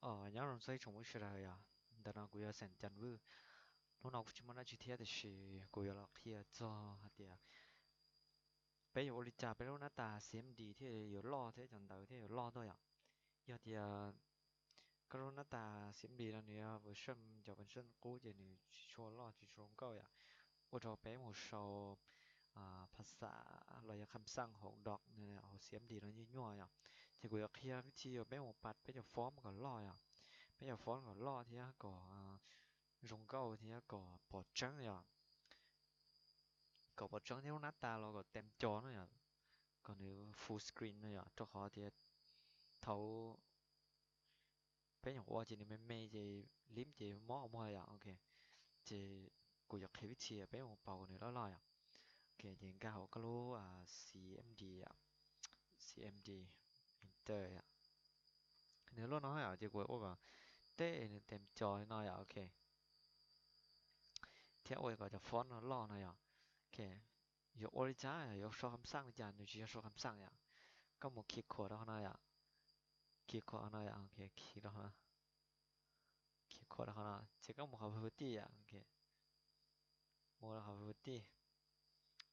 Os, nyob zoo txog ib tsoom phooj ywg sawv daws yom, ntawm no kuv yog Xeem Cas Vwj. Hnub no kuv tsis muaj dab tsi thiab tiam sis kuv yuav los qhia txog hais tias peb yuav ua li cas peb lub nab tas C M D thiaj yuav loj thiab cov ntawv thiaj yuav loj tuaj yom. Yog tias koj lub nab tas C M D no nws yog version, cov version qub ces nws tsis tshua loj tsis tshua zoo nkauj yom. Ua rau peb mus sau phas xas los yog kham xaj hauv Doc hauv C M D no nyuaj nyuaj yom. Ces kuv yuav qhia vib thi uas peb mus pas peb cov font kom loj yom. Peb cov font kom loj thiab kom zoo nkauj thiab kom pom tseeb yom. Kom pom tseeb thiab lub nab tas los kom tes co no yom, kom nws full screen no yom, rau qhov tias thaum peb nyuam qhuav ua ces nws me me ces lib ces mob qhov muag yom. Ok, ces kuv yuav qhia vib thi peb mus pauv kom nws loj loj yom. Ok, ces nkag hauv koj lub C M D yom, C M D Enter yom. Nws loj no yom, ces kuv ua kom tej nws tes co li no yom. Ok, thiab ua kom cov font no loj no yom. Ok, yuav ua li cas, yuav sau kham xaj li cas, nws tsis yog sau kham xaj yom. Koj mus khi khuam rau qhov no yom, khi khuam qhov no yom, khi rau qhov no, khi khuam rau qhov no ces koj mus qhov fwj tij yom. Mus rau qhov fwj tij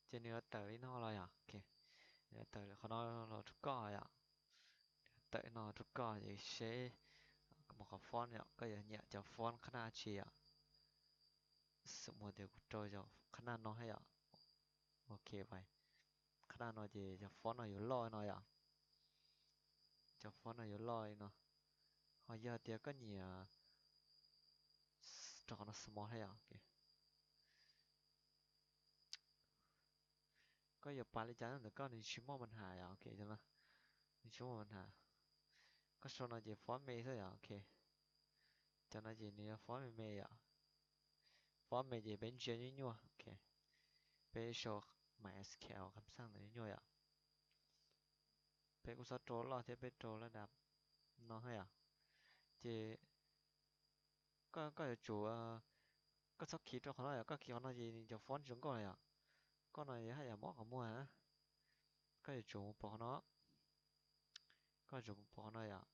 ces nws yuav tawm li no los yom. Nws yuav tawm qhov no los rau koj yom. Tawm no rau koj ces seb, mus qhov font yom, koj yuav nyiam cov font qhab naj tsi yom. Xws mus tias kuv rau qhab naj no thiab yom. Ok, qhab naj no ces cov font no yuav loj no yom. Cov font no yuav loj li no. Ho yog tias koj nyiam rau qhov no small thiab yom. Koj yuav pas li cas ntawm koj nws tsis muaj pas has yom. Ok, nws tsis muaj pas has. Koj sau no ces font me xwb yom. Ok, cov no ces nws yog font me me yom. Font me ces peb ntsia nyuaj nyuaj. Ok, peb sau MySQL kham xaj ntawd nyuaj nyuaj yom. Peb kuj txhob rau loj thiab, peb rau lab dam no thiab yom. Ces koj yuav tsum, koj txhob khi rau qhov no yom, koj khi qhov no ces nws cov font tsis zoo nkauj na yom. Koj no haj yam mob qhov muag na. Koj yuav tsum mus pom qhov no, koj yuav tsum mus pom qhov no yom,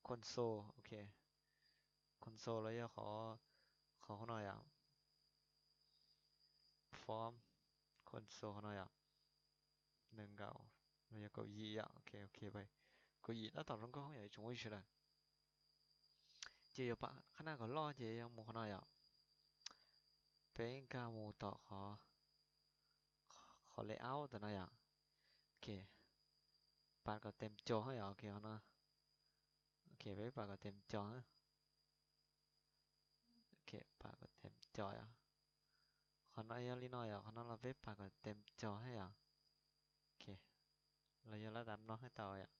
console. Ok, console los yog qhov, qhov no yom, font console qhov no yom, nees nkaum los yog kaum yim yom. Ok, ok, kaum yim tab tom zoo nkauj yom ib tsoom phooj ywg sawv daws. Ces yuav pab qhab naj kom loj ces yuav mus qhov no yom. Peb nkag mus tom qhov, qhov layout tam no yom. Ok, pas kom tes co yom. Ok, qhov no. Ok, peb pas kom tes co. Ok, pas kom tes co yom. Qhov no yog li no yom, qhov no los peb pas kom tes co thiab yom. Ok, los yog lab dam no thiab tau yom.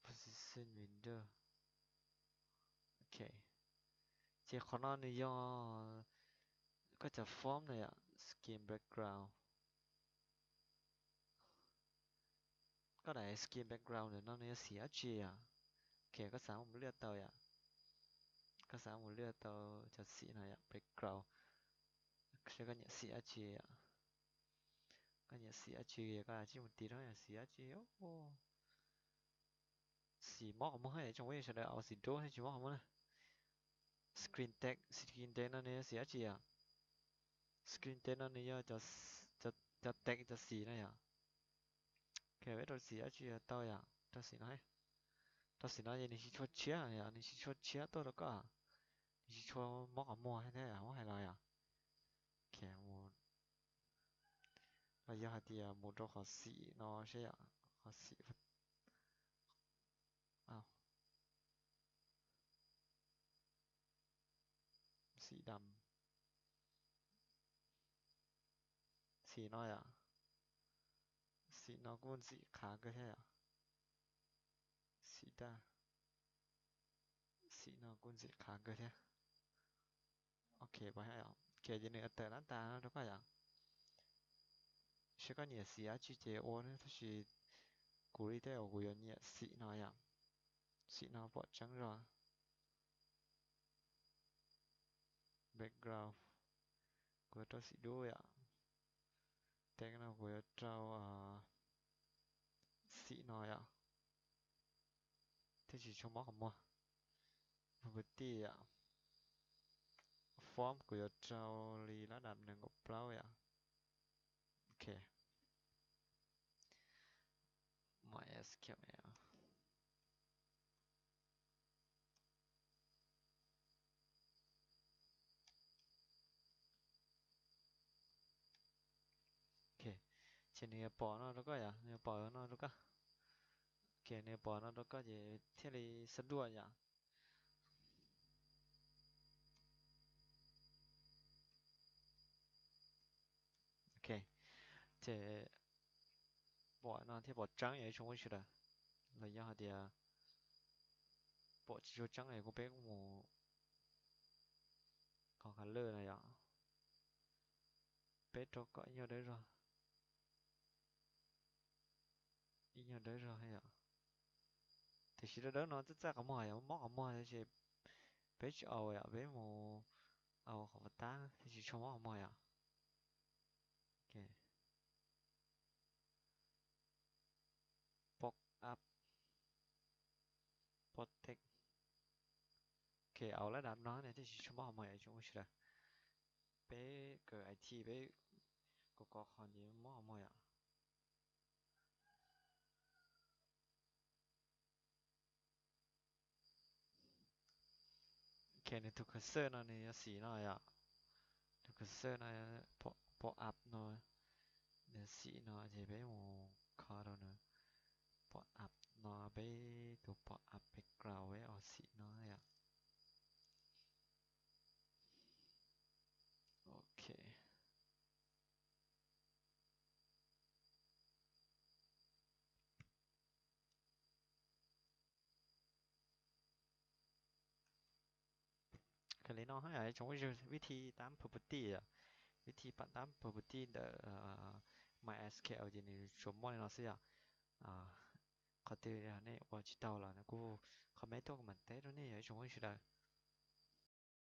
Position window. Ok, ces qhov no nws yog koj cov font na yom, skin background. Koj daim skin background ntawm no nws yog xim dab tsi yom? Ok, koj xav mus lwaj tau yom? Koj xav mus lwaj tau cov xim no yom, background, seb koj nyiam xim dab tsi yom? Koj nyiam xim dab tsi koj tsij mus tiv rau xim dab tsi. Xim mob qhov muag, tsoom phooj ywg sawv daws, au xim dub thiab tsis mob qhov muag na. Screen text, screen text no nws yog xim dab tsi yom? Screen text no nws yog cov text cov xim no yom. Ok, peb rau xim dab tsi tau yom? Rau xim no, rau xim no ces nws tsis tshua tshiab yom, nws tsis tshua tshiab tuaj rau koj, nws tsis tshua mob qhov muag thiab yom, muab hais los yom. Ok, los yog hais tias mus rau qhov xim no seb yom, qhov xim, xim dam, xim no yom, xim no kuj ntxim qhav kawg thiab yom, xim daj, xim no kuj ntxim qhav kawg thiab. Ok, ces nws tawm lab tas no rau koj yom. Seb koj nyiam xim dab tsi ces ua, tab sis kuv li tej uas kuv yuav nyiam xim no yom, xim no pom tseeb zog. Background, kuv rau xim dub yom. Text no kuv yuav rau xim no yom, thiaj tsis tshua mob qhov muag. Property yom, font kuv yuav rau li lab dam nees nkaum plaub yom. Ok, MySQL. Ok, ces nws yuav pom no rau koj yom, nws yuav pom no rau koj. Ok, nws yuav pom no rau koj ces thiaj li xab duaj yom. Ok, ces pom no thiaj pom tseeb yom ib tsoom phooj ywg sawv daws, los yog hais tias pom tsis tshua tseeb es kuj peb kuj mus qhov color no yom, peb rau kom ib nyuag dawb zog, ib nyuag dawb zog yom. Tiam sis dawb dawb no txaj txaj qhov muag yom, mob qhov muag tab sis peb tsis au yom, peb mus au qhov pas tab thiaj tsis tshua mob qhov muag yom. Ok, pop up, pop text. Ok, au lab dam no ne thiaj tsis tshua mob qhov muag yom ib tsoom phooj ywg sawv daws. Peb kawm I T peb kov kov qhov ntawd mob qhov muag yom. Ok, nws tus cursor no nws yuav xim no yom. Tus cursor no, pop up no, nws xim no ces peb mus kho rau nws. Pop up no peb tus pop up background peb ua xim no yom. Ok. Kawg li no yom ib tsoom phooj ywg, vib thi tab property yom, vib thi pab tab property ntawm MySQL ces nws tsuas muaj li no xwb yom. Qhov twg nej ua tsis tau los nws kuj comment tuaj kuv mam teb rau nej yom ib tsoom phooj ywg sawv daws.